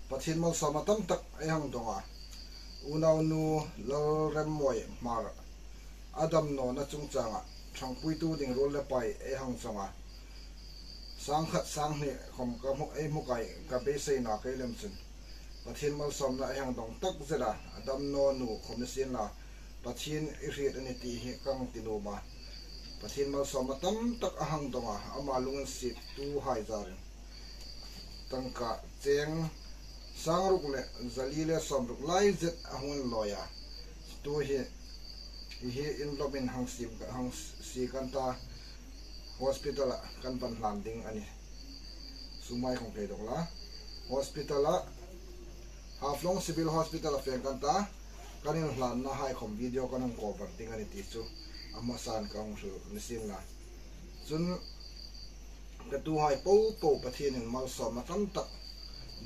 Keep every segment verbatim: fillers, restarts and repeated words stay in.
Pathien malsawmna tam tak ei hang dawng a. Unaunu Lalremmawi Hmar a dam nawna chungchanga ṭhangpuitu ding ruol le pai ei hang zawng a. Sangkhat sanghni khom ka hmu, ei hmu kai ka beiseina kei lem chun Pathien malsawmna ei hang dawng tak zet a, a dam nawnu khom ni sienla, Pathien i hriet a nih ti hi ka hang ti nuom a. Pathien malsawmna tam tak a hang dawng a, ama lunginsiettuhai zarin tangka cheng sangruk le zali le sawmruk lai zet a hung lawi a. Tu hi, hi inlawmin hang siem, hang sie kan ta, hospital-a kan ban hlan ding a nih. Sumai khom kei dawk la. Hospital-a, Haflong Civil Hospital-a feng kan ta, kan inhlannahai khom video kan hung cover ding a nih ti chu a hmasan ka hung hril ni sienla. Chun, petuhai popo Pathienin malsawmna tam tak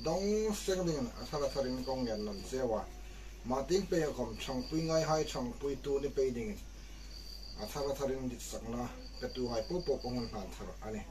dawng seng dingin a thar a tharin ka hung ngen nawn cheu a. Ama tieng pei khom ṭhangpui ngaihai ṭhangpuitu ni pei dingin a thar a tharin ditsakna petuhai popo a hung hlan thar a nih.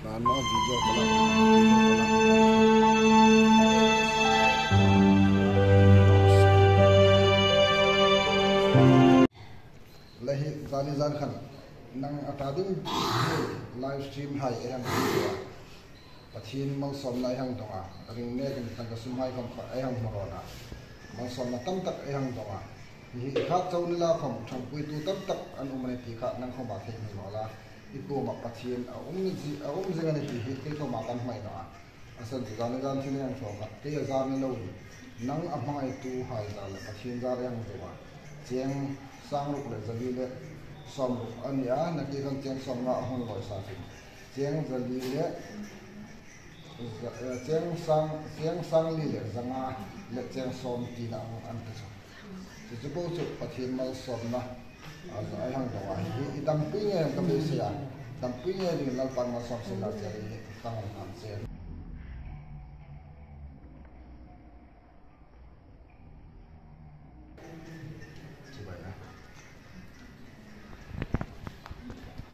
Hlan a video ka la. Le hi zani zan khan nang a ta ding live stream hai ei hang ti a. Pathien malsawmna ei hang dawng a. Ring nekin tangka sumhai khom kha ei hang hmu rawn a. Malsawmna tam tak ei hang dawng a. Hi kha chau ni la khom ṭhangpuitu tam tak an um a nih ti kha nang khoma thei hmang naw la. I kuoma Pathien a um zi-, a um zing a nih ti hi kei khoma kan hmai naw a. A san chu zan le zan thil ei hang thaw kha, kei a zar ni lo. Nang a hmangaituhai zar le Pathien zar ei hang zo a. Cheng sangruk le zali le sawmruk a ni a, nakie khan cheng sawmnga a hung lawi sa chun. Cheng zali le, za-, eh, cheng sang, cheng sangli le zanga le cheng sawm tina a hung an ti chu. Chu chu po chu Pathien malsawmna a, ei hang dawng a. Hi, hi dampui ngei ka beisei a. Dampui ngei ding Lalpan malsawm sien la che hi ka hang hlan che.